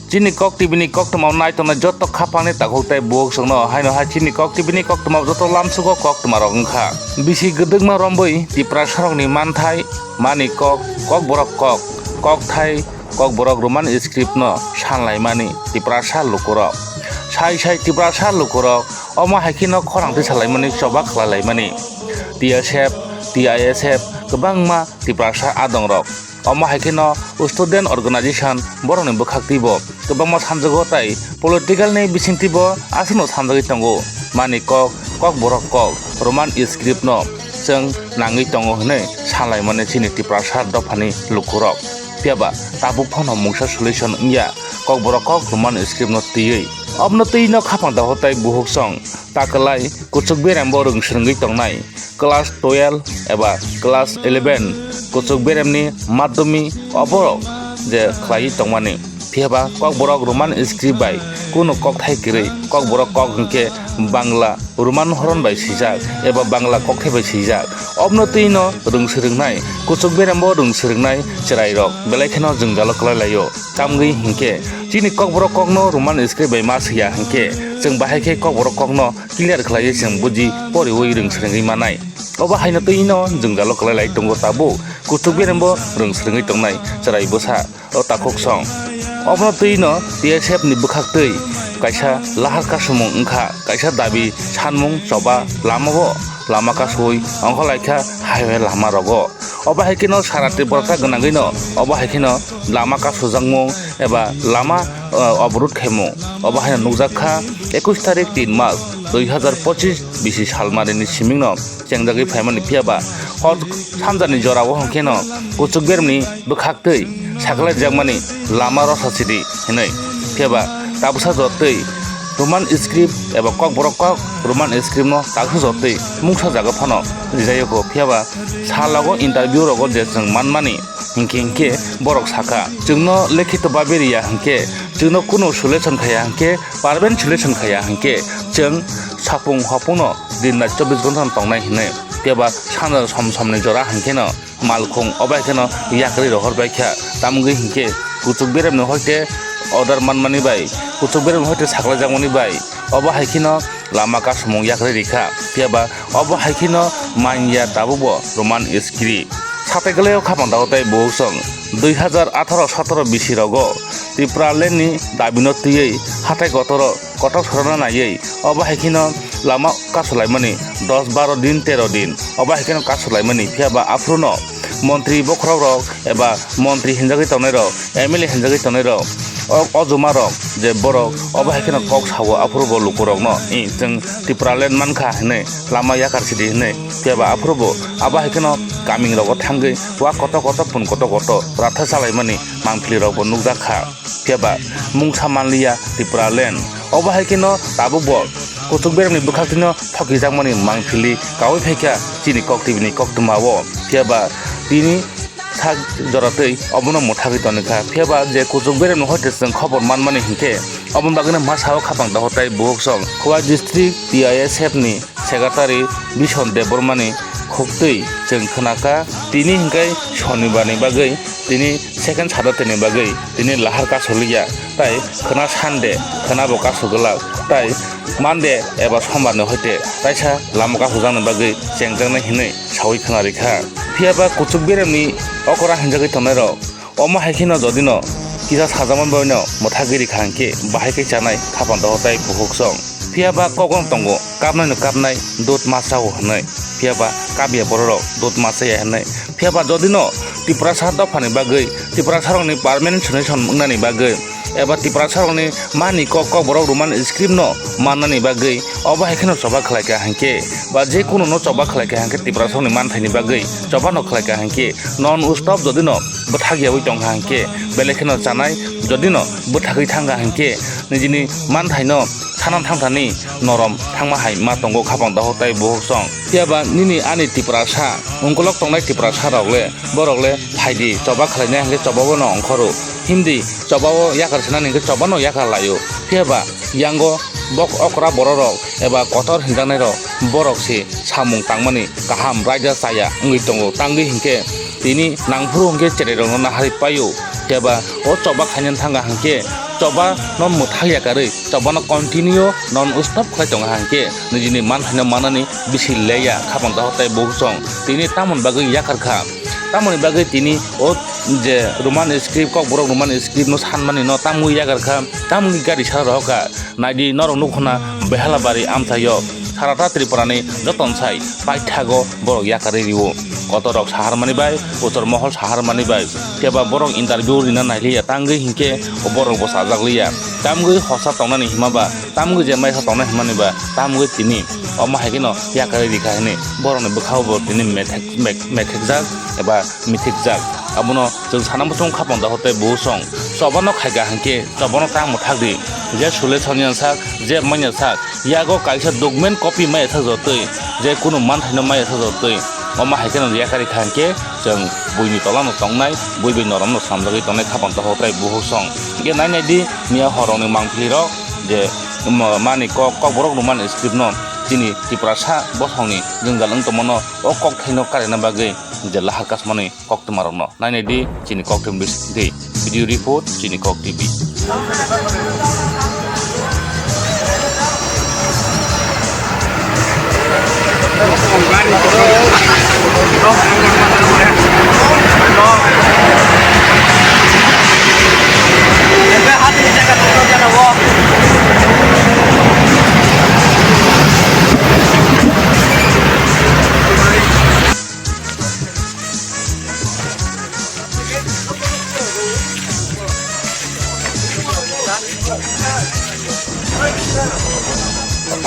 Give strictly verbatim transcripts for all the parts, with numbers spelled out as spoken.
Chini Kok T V ni koktwmao naitongnai joto khapangni takhuk tei bukhuk songno haino hai chini Kok T V ni koktwmao joto lamsugo koktwmarok wngkha. Bisi gwdwkma rombwi Tiprasarokni manthai, mani kok, kokborok kok, kokthai, kokborok Roman script no sanlaimani Tiprasa lukurok. Sai sai Tiprasa lukurok omo hai kheno khorang tisalaimani choba khlailaimani. T S F, T I S F kwbangma Tiprasa adongrok. Omo hai kheno student organization borokni bwkhaktwibo kwbangma sanjago tai political ni bisingtwibo aswkno sanjagwi tongo. Mani kok, kokborok kok, Roman script no chwng nangwi tongo hwnwi sanlaimani chini Tiprasa dophani lukurok. Phiyaba tabuk phano mungsa solution wngya kokborok kok Roman script no twiwi. Obwno twi no khapang daho tai buhuk song takwlai kuchuk berembo rwng swrwngwi tongnai. Class twelve eba class eleven kuchuk beremni madhyamik oborok je khlaiwi tongmani. Phiyaba kokborok Roman script bai kunu kokthai kwrwi, kokborok kok hwnkhe Bangla Roman horon bai swijak eba Bangla kokthai bai swijak. Obwno twi no rwng swrwngnai, kuchuk berembo rwng swrwngnai chwrairok belai kheno jwngjalo kwlai laio. Tamgwi hinkhe chini kokborok kokno Roman script bai ma swiya hinkhe chwng bahai khe kokborok kokno clear khlaiwi chwng buji poriwi rwng swrwngwi manai. Obo haino twi no jwngjalo kwlai lai tongo tabuk. Kuchuk berembo rwng swrwngwi tongnai chwrai bwsa o takhuk song. Obono twi no T S F ni bwkhak twi kaisa lahar kasumung wngkha, kaisa dabi sanmung choba lamao lama kasui ongkhorlaikha highway lama rogo. Obo hai kheno sara Tripura gwnangwi no obo hai kheno lama kasujakmung eba lama, eh, oborod khaimung. Obo haino nukjak kha ekush tarik tin mas dui hazar pochis bisi salmarini simingno chengjagwi phaimani, phiyaba hor sanjani jorao hwnkhe no kuchuk beremni bwkhak twi sakhlaijakmani lama rosa sidi hinwi, phiyaba tabuksa jotwi Roman script eba kokborok kok Roman script no tabuksa jotwi mungsa jaga phano rijayoko, phiyaba salogo interview rogo je chwng manmani hinkhe hinkhe borok sakha, chwngno lekhito babe riya hinkhe, chwngno kunu solution khaya hinkhe, permanent solution khaya hinkhe, chwng sapung hopungno din rai chobbish ghonta no tongnai hinwi, phiyaba sanja som somni jora hinkheno malkhung obo hai kheno yakarwi rohor bai kha, tamgwi hinkhe kuchuk beremni hoite order manmani bai, kuchuk beremni hoite sakhlaijakmani bai, obo hai kheno lama kasumung yakarwi rikha, phiyaba obo hai kheno manya tabukbo Roman script. Satai kwlaio khapang dago tei buhuk song dui hazar atharo sotoro bisi rogo Tipraland ni dabino twiwi hatai kotoro kotok sorana naiwi obo hai kheno lama kasulaimani dos baro din tero din obo hai kheno kasulaimani, phiyaba aphuru no montri bokhorok rok eba montri hinjagwi tongnai rok, M L A hinjagwi tongnai rok, o, o juma rok je borok obo hai kheno kok sao aphuru bo lukurokno, i, chwng Tipraland mankha hinwi lama yakar sidi hinwi, phiyaba aphuru bo abo hai kheno kaming rogo thangwi wa koto koto pun koto koto ratha chalaimani mangpili rok bo nukjak kha, phiyaba mungsa manliya Tipraland. Obo hai kheno tabuk bo kuchuk beremni bwkhak twino thokijakmani mangpili kaui phaikha chini Kok T V ni koktwmao, phiyaba tini sak jora twi obono mwthagwi tonikha. Phiyaba je kuchuk beremni hoite chwng khobor manmani hinkhe, oboni bagwino masa o khapang daho tai buhuk song Khowai district T I S F ni secretary Bison Debbarma ni khuktwi chwng khnakha, tini hinkhe Shonibar ni bagwi tini second Saturday ni bagwi tini lahar kasu liya, tai khwna Sunday khwna bo kasu glak, tai Monday eba Sombar ni hoite taisa lama kasujakni bagwi chengjaknai hinwi saui khna rikha. Phiyaba kuchuk beremni okora hinjagwi tongnai rok omo hai kheno jodi no kisa sajakma bai no mwthagwi rikha hinkhe bahai khe chanai khapang doho tai buhuk song. Phiyaba kok no tongo kapnai no kapnai dut ma chao hinwi. Phiyaba kapya borok rok dut ma chaya hinwi. Phiyaba jodi no Tiprasa dophani bagwi, Tiprasa rokni permanent solution wngnani bagwi, eba Tiprasa rokni mani kok kok borok Roman script no mannani bagwi obo hai kheno choba khlai kha hinkhe, ba je kunu no choba khlai kha hinkhe Tiprasa rokni manthaini bagwi choba no khlai kha hinkhe, non stop jodi no bwthak yaui tong kha hinkhe, belai kheno chanai jodi no bwthagwi thang kha hinkhe, nijini manthai no sana thang thani norom thangma hai ma tongo khapang doho tai buhuk song. Phiyaba nini ani Tiprasa, ungkolok tongnai Tiprasa rok le, borok le phaidi choba khlainai hinkhe choba bo no ongkhoro. Himdi choba o yakar sinani hinkhe choba no yakar laio. Phiyaba yango bok okra borok rok eba kotor hinjaknai rok borok se samung tangmani kaham raida chaya wngwi tongo. Tangwi hinkhe tini nangphuru hinkhe cherai rokno naharwi paio. Phiyaba o choba khainani thang kha hinkhe Choba no mwthak yakarwi, choba no continue non stop khlai tongo hwnkhe, nijini manthai no manani bisi leya, khapang daho tei buhusong tini tamoni bagwi yakar kha. Tamoni bagwi tini o je Roman script, Kokborok Roman script no sanmani no tamwi yakar kha, tamwi gari sara rohor kha. Naidi norok nukho na Behalabari amchaio sarata Tripura ni joto nsai paithago borok yakarwi rio. Kotorok saharmani bai, Uttor Mohol saharmani bai. Keba borok interview rina nailiya tangwi hinkhe borok bo chajakliya. Tamgwi hosa tongnani hima ba, tamgwi je maisa tongna himani ba, tamgwi tini omo hai kheno yakarwi rikha hini borokni bwkhao bo tini methek-, mek-, mekhekjak eba mithikjak. Abono chwng sana muchung khapang daho tei buhusong. Chobano khaika hinkhe chobano tang mwthak di. Je sule soniya sak, je manya sak, yago kaisa document copy maya sak jotoi, je kunu manthaino maya sak jotoi. Omo hai kheno yakarwi kha hinkhe chwng buini tolano tongnai, bui bai noromno samjagwi tongnai khapang daho tei buhusong. Hinkhe nai nai di miya horrokni mangpili rok je, um, mani kok, Kokborok Roman script no chini Tiprasa bosongni jwngjal wng tongmano o kokthaino karina bagwi je lahar kasmani koktwmarokno nainai di chini koktwmni bisingtwi. Video report, chini Kok T V.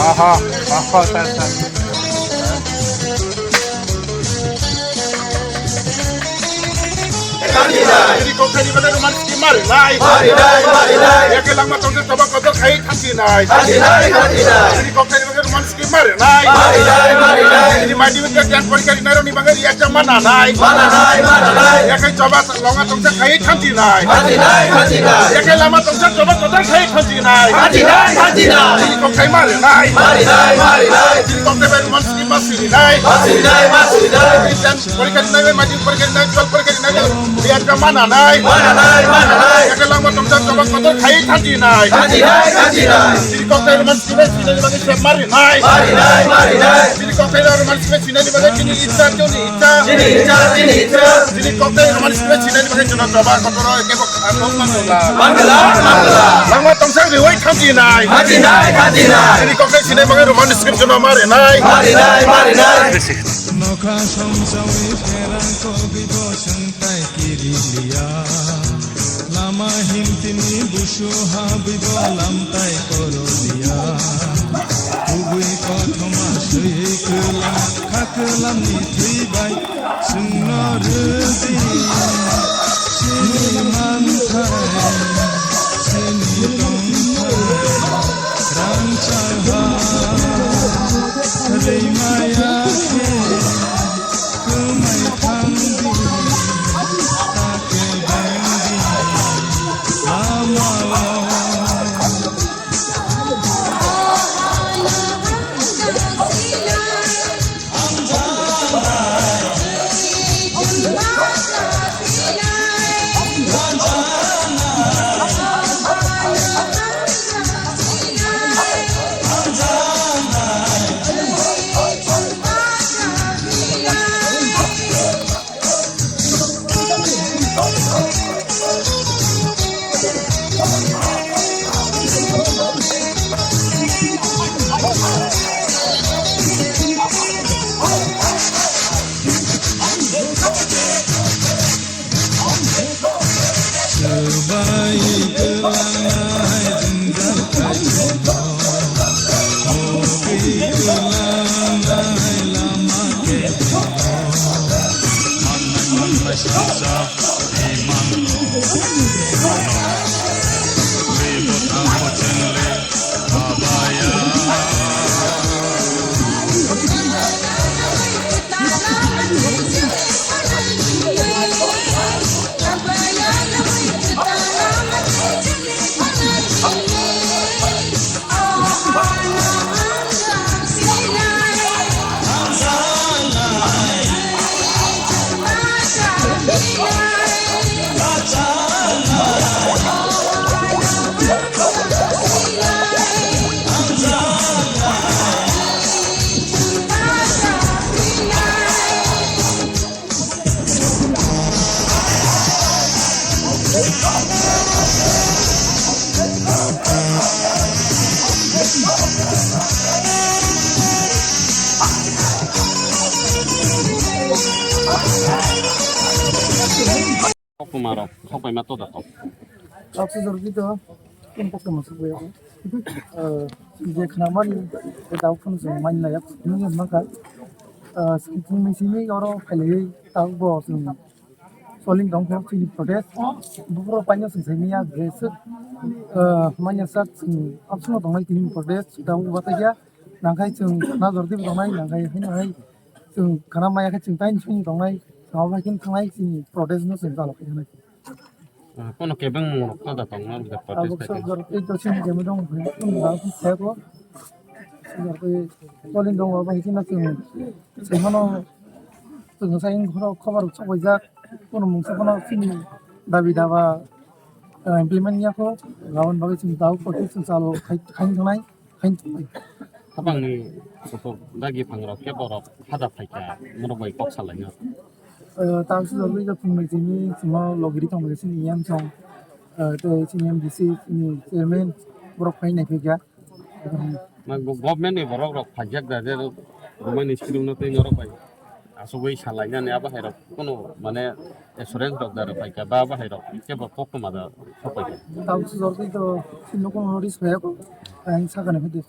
Aha, aha, sir, sir. Chini kokthai ni bagwi Roman script mari nai. Mari nai, mari nai. Yakhe langma tongsa choba kotor khai thanchi nai. Thanchi nai, thanchi nai. Chini kokthai ni bagwi Roman script mari nai. Mari nai, mari nai. Chini madhyamik exam porikha rinai rokni bagwi exam mana nai. Mana nai, mana nai. Yakhe choba langma tongsa khai thanchi nai. Thanchi nai, thanchi nai. Yakhe langma tongsa choba kotor khai thanchi nai. Thanchi nai, thanchi nai. Chini kokthai mari nai. Mari nai, mari nai. Chini kokthai bai Roman script ma siri nai. Ma siri nai, ma siri nai. Porikha rinai bai, madhyamik porikha rinai, twelve porikha rinai bai, riyat ka mana nai. Mana nai, mana nai. Yakhe langma tongsa choba kotor khai thanchi nai. Thanchi nai, thanchi nai. Chini kokthai Roman script sinani bagwi se mari nai. Mari nai, mari nai. Chini kokthai Roman script sinani bagwi chini icha, chini icha. Chini icha, chini icha. Chini kokthai Roman script sinani bagwi chwngno choba kotor kebo khanok mangla. Mangla, mangla. Langma tongsa riwi thanchi nai. Thanchi nai, thanchi nai. Chini kokthai sinani bagwi Roman script chwngno mari nai. Mari nai, mari nai. Nokha songchawi pherang kogwi bo swngtai kiri liya. Lama himtini busu habwi bo lamtai koro liya. Kubui kothoma swi kwlam kha kwlamni thwi bai chwngno rwdi. Chini manthai, chini tongthai, rangchak ha rwimaya khe. Kwmai thangdi, ta kebengdi, lamao. Marok, sok bai ma to da to. Sok se jor di to. Tum pok to ma sok bai. Eh, je khna mani, je dau phun se mani na yak, ni ma ka. Eh, sing sing mi simi oro khali tau bo sing. Soling dong phok chini protest. Bukro paino sing sing ya, je sik. Eh, manya sak sing, apsuno dong lai tini protest, dau ba ta ya. Nangkai chwng khana jordi bo tongnai, nangkai haino hai chwng khana maya khe chwng tai chwng tongnai, sabo bai khe thangnai chini protest no chwng chalo khe nai. Ah, kono kebeng mung rok no da tong na da protest. Abo khai khe. Sok jor tei to chini jemi dong phai, chwng da phai ko. Sok jor tei polin dong abo hai khe na chwng, chwng hano chwng sai khoro khobar sok bai jak, kono mung sa kono chini dabi daba, eh, implement ya ko, gabon bagwi chwng dau protest chwng chalo khai, khai thangnai. Hain tongwi. Habangni kotor dagi phangrok khe borok haja phaikha, borok bai kok salaino. Eh, tang sujagwi je phungnwi chini chwngno logiri tongmani chini E M song, eh, tei chini M D C, chini chairman, borok phai nai phaikha. Ma go-, government ni borok rok phaijak da je, romani script no tei norok bai. Asugwi salainani abo hai rok kuno mane assurance rok da rok bai ka ba abo hai rok kebo koktwma da sok bai ka. Tamo se jordi to sino kono notice hoya ko ang sakani hodi.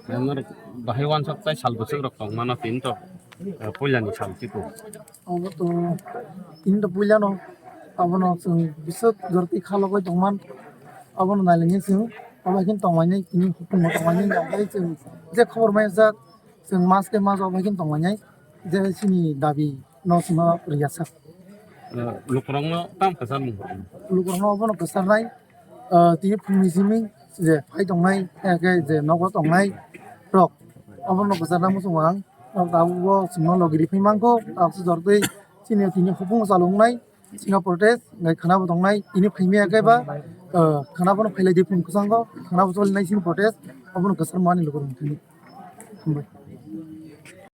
Yang norok bahai wansok tai sal bwswk rok tong mano tin to, eh, puila ni sal chiko. Obo to tin to puila no abono chwng bwswk jordi khalogwi tongman abono nailangya chwng obo khin tongmani tini hukumo tongmani nangkhe chwng je khobor maya jak. Chwng mas khe mas obo hai khe tongmani je chini dabi no chwngno rwya sak. Eh, lukurokno tam kwchar mung. Lukurokno obono kwcharnai, eh, tini phungni simi je phai tongnai, eh, khe je nogo tongnai rok obono kwcharna muchungo ang. Tabukbo chwngno logi riphi mankho, tabukso jortwi chini tini hopung chalo wngnai. Chini protest, ngai khana bo tongnai, tini phaimaya khe ba, eh, khana bono phailai di phung kwchango, khana bo choli nai chini protest, abono kwchar mani lukurok thani. Hambai.